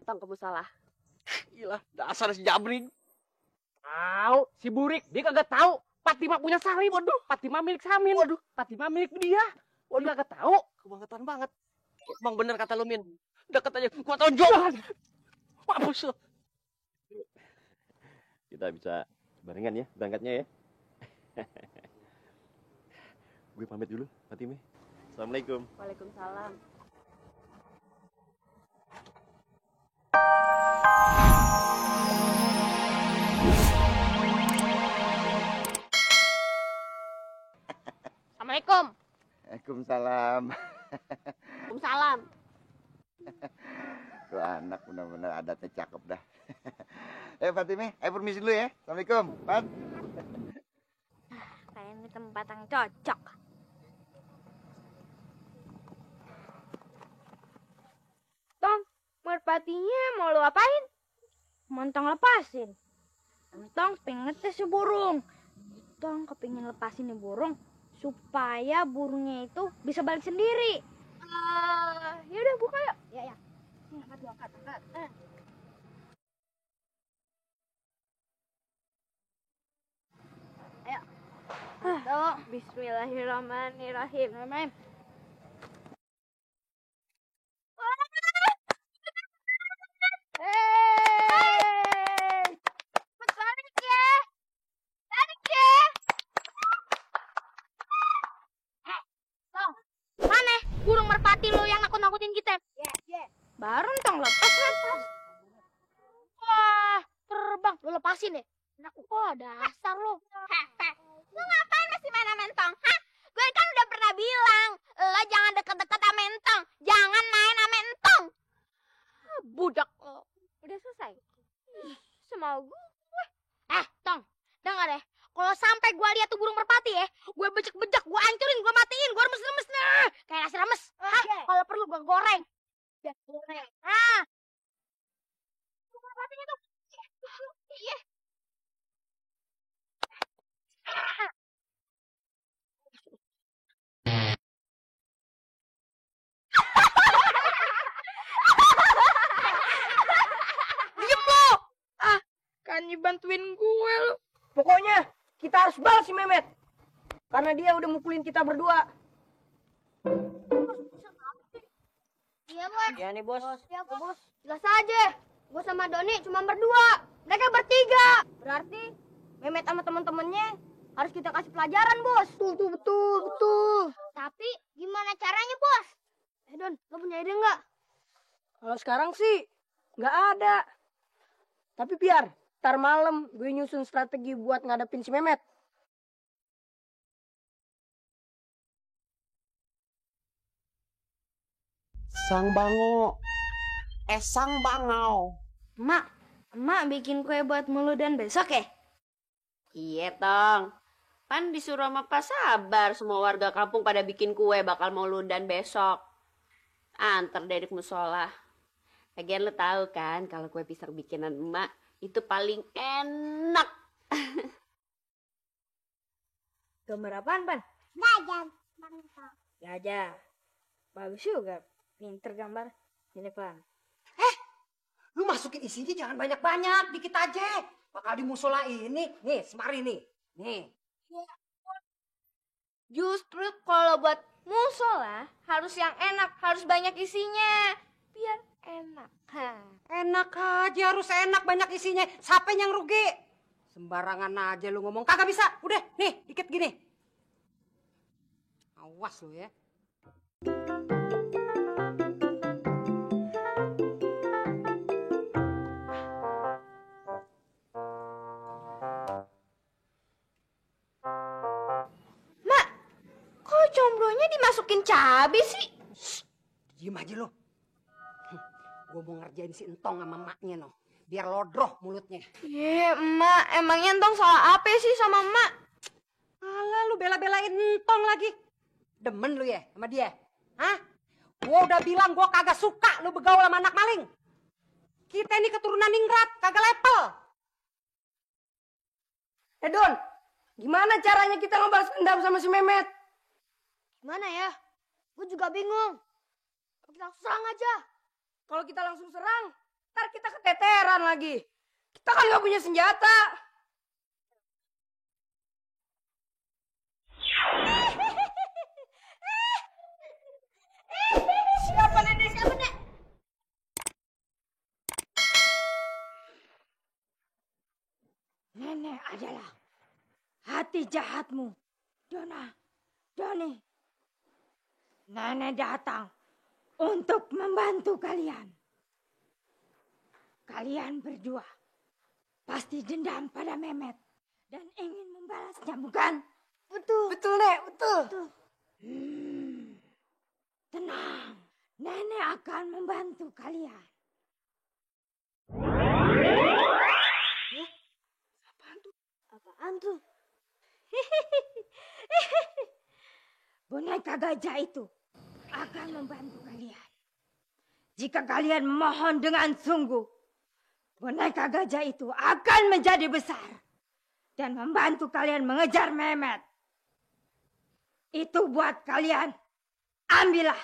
Tong kamu salah. Gila, dasar si Jabring. Tahu, si Burik dia kagak tahu. Fatima punya Salim. Waduh, Fatima milik Samin. Waduh, Fatima milik dia. Waduh, kagak tahu. Kebangetan banget. Emang bener kata lu, Min. Deket aja, gua tonjok. Mampus lu. Kita bisa barengan ya berangkatnya ya. Gue pamit dulu, Fatimah. Assalamualaikum. Waalaikumsalam. Assalamualaikum. Waalaikumsalam. Waalaikumsalam. Tuh anak benar-benar adatnya cakep dah. Fatimah, permisi dulu ya. Assalamualaikum, Pat. Kayak ini tempat yang cocok. Tong, merpatinya mau lu apain? Montong lepasin. Tong pengen ngetes si burung. Tong kepingin lepasin nih burung supaya burungnya itu bisa balik sendiri. Ya udah buka yuk. Ya. Ini angkat. Ayo. Bismillahirrahmanirrahim. Burung merpati lo yang nakut-nakutin kita. Baru Tong lepas kan. Wah, terbang. Lo lepasin deh. Dasar lo. Lo ngapain masih main Tong? Hah? Gue kan udah pernah bilang, lo jangan deket-deket sama Tong. Jangan main sama Tong. Budak lo. Udah selesai. Semau gue. Tong, dengar deh. Kalau sampai gue lihat tuh burung merpati ya, gue bejek-bejek, gue hancurin, gue matiin, gue remes-remes nih. Kayak nasi remes. Kalau perlu gue goreng. Biar goreng. Burung merpatinya tuh. Iya. Diem lo. Kan bantuin gue lo. Pokoknya kita harus balas si Mehmet. Karena dia udah mukulin kita berdua. Iya, Bos. Ya nih, Bos. Ya, Bos. Jelas aja. Gue sama Doni cuma berdua. Mereka bertiga. Berarti Mehmet sama temen-temennya harus kita kasih pelajaran, Bos. Betul. Tapi gimana caranya, Bos? Don, lo punya ide nggak? Kalau sekarang sih nggak ada. Tapi biar ntar malam gue nyusun strategi buat ngadepin si Mehmet. Sang Bango. Sang Bangau. Emak bikin kue buat Muludan besok ya? Iya, Tong. Pan disuruh sama Pak Sabar semua warga kampung pada bikin kue bakal Mauludan besok. Antar dari musola. Lagian lo tahu kan kalau kue pisang bikinan emak itu paling enak. Gambar apaan, Pan? Gajah. Bagus juga. Pinter gambar. Ini, Pan. Lu masukin isinya jangan banyak-banyak, dikit aja. Bakal di musola ini. Nih, semari nih. Nih. Justru kalau buat musola harus yang enak, harus banyak isinya. Biar enak. Enak aja, harus enak banyak isinya. Siapa yang rugi? Sembarangan aja lu ngomong. Kagak bisa. Udah, nih, dikit gini. Awas lu ya. Mak, kok combronya dimasukin cabai sih? Diem aja lu. Gue mau ngerjain si Entong sama maknya no. Biar lodroh mulutnya. Emak, emangnya Entong salah apa sih sama emak? Alah lu bela-belain Entong lagi. Demen lu ya sama dia? Hah? Gua udah bilang gua kagak suka lu begaul sama anak maling. Kita ini keturunan ningrat, kagak level. Don, gimana caranya kita ngebalas dendam sama si Mehmet? Gimana ya? Gue juga bingung. Kita langsung serang aja. Kalau kita langsung serang, Ntar kita keteteran lagi. Kita kan nggak punya senjata. Siapa nenek? Siapa nek? Nenek adalah hati jahatmu, Doni. Nenek datang untuk membantu kalian. Kalian berdua pasti dendam pada Mehmet dan ingin membalasnya, bukan? Betul. Betul, Nek. Betul. Tenang, Nenek akan membantu kalian. Apaan tuh? Boneka gajah itu akan membantu kalian. Jika kalian memohon dengan sungguh, boneka gajah itu akan menjadi besar dan membantu kalian mengejar Mehmet. Itu buat kalian. Ambillah.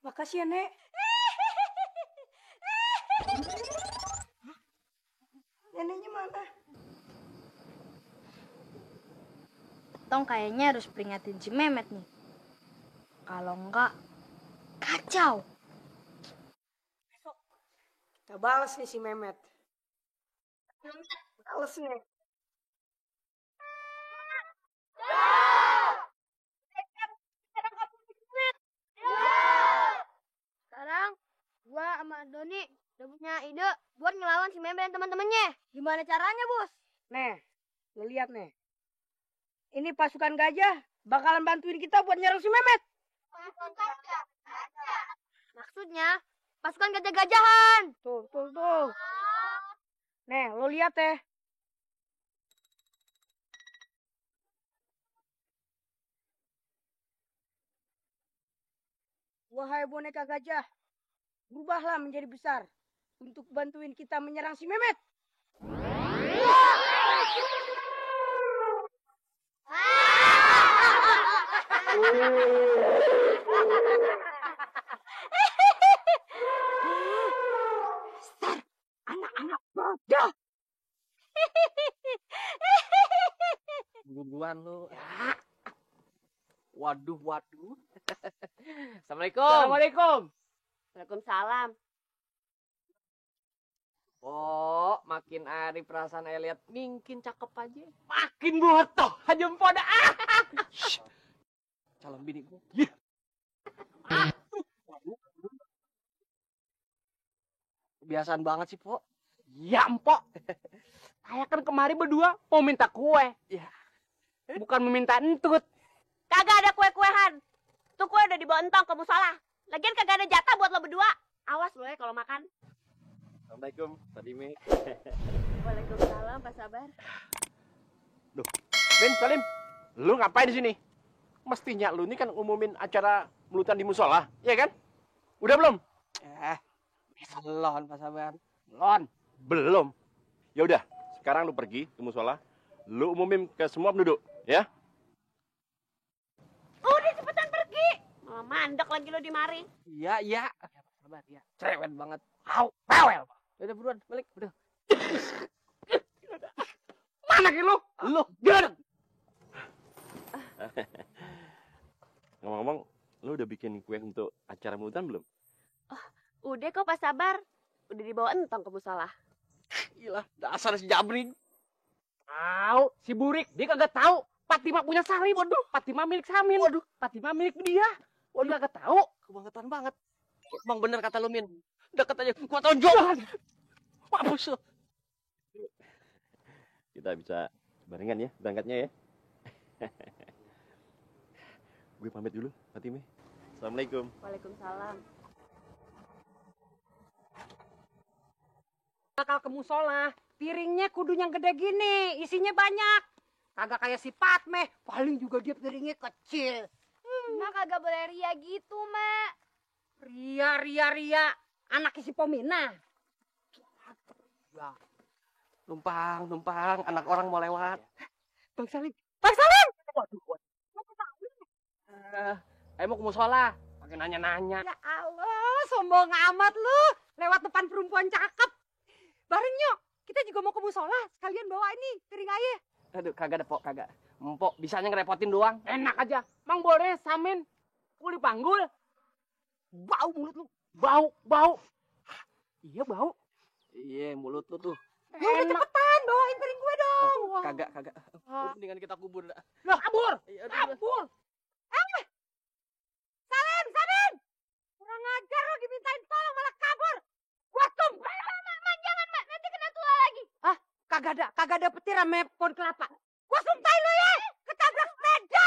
Makasih ya, Nek. Neneknya mana? Tong kayaknya harus peringatin si Mehmet nih. Kalau enggak, kacau. Kita balas nih si Mehmet. Balas nih. Sekarang gua sama Doni udah punya ide buat ngelawan si Mehmet dan teman-temannya. Gimana caranya, Bos? Nih, lu lihat nih. Ini pasukan gajah bakalan bantuin kita buat nyerang si Mehmet. Maksudnya pasukan gajah-gajahan. Tuh. Nih, lu lihat ya. Wahai boneka gajah, berubahlah menjadi besar untuk bantuin kita menyerang si Mehmet. Anak-anak bodoh. Buruan lu. Ya. Waduh. Assalamualaikum. Assalamualaikum. Waalaikumsalam. Oh, makin hari perasaan saya lihat mungkin cakep aja. Makin botoh aja empoda. Calon bini gua. Yeah. Kebiasaan banget sih, Po. Ya, Empok. Saya kan kemarin berdua mau minta kue. Ya. Bukan meminta entut. Kagak ada kue-kuehan. Tuh kue udah dibawa entong ke musola. Lagian kagak ada jatah buat lo berdua. Awas lo ya kalau makan. Assalamualaikum, Fatime. Waalaikumsalam, Pak Sabar. Min, Salim, lu ngapain di sini? Mestinya lu ini kan ngumumin acara melutan di musola, ya kan? Udah belum? Belum, Pak Sabar. Belum. Ya udah, sekarang lu pergi ke musola, lu umumin ke semua penduduk, ya? Udah cepetan pergi. Malah mandek lagi lo di mari. Iya. Pak Sabar, ya. Cerewet banget. Pewel. Udah buruan, balik. Udah. Mana ki lu? Lu, gimana? Ngomong-ngomong, lu udah bikin kue untuk acara melutan belum? Udah kok Pak Sabar. Udah dibawa entong ke musola. Gila, dasar si Jabring. Tahu, si Burik, dia kagak tahu. Fatima punya Salim. Waduh, Fatima milik Samin. Waduh, Fatima milik dia. Waduh, kagak tahu. Kebangetan banget. Emang bener kata lu, Min. Deket aja, gua tonjol. Mampus lu. Kita bisa barengan ya, berangkatnya ya. Gue pamit dulu, Fatime. Assalamualaikum. Waalaikumsalam. Bakal ke musola, piringnya kudu yang gede gini, isinya banyak. Kagak kayak si Patmeh, paling juga dia piringnya kecil. Mak kagak boleh ria gitu, Mak. Ria. Anaknya si Pomina. Numpang, anak orang mau lewat. Bang Salim, Bang Salim. Waduh. Mau ke musola. Pakai nanya-nanya. Ya Allah, sombong amat lu. Lewat depan perempuan cakep. Bareng yuk, kita juga mau ke musola. Sekalian bawa ini piring air. Aduh, kagak ada, Pok, kagak. Empok bisanya ngerepotin doang. Enak aja. Mang boleh samin. Gue dipanggul. Bau mulut lu. Bau. Iya, bau. Iya, mulut lu tuh. Ya udah cepetan, bawain piring gue dong. Kagak. Mendingan kita kubur dah. Loh, kabur. Iya, aduh. Kabur. Salim. Kurang ajar lo dimintain tolong malah kabur. Gua tumpah. Jangan, Mak. Nanti kena tua lagi. Kagak ada petir sama pohon kelapa. Gua sumpahin lo ya. Ketabrak sepeda.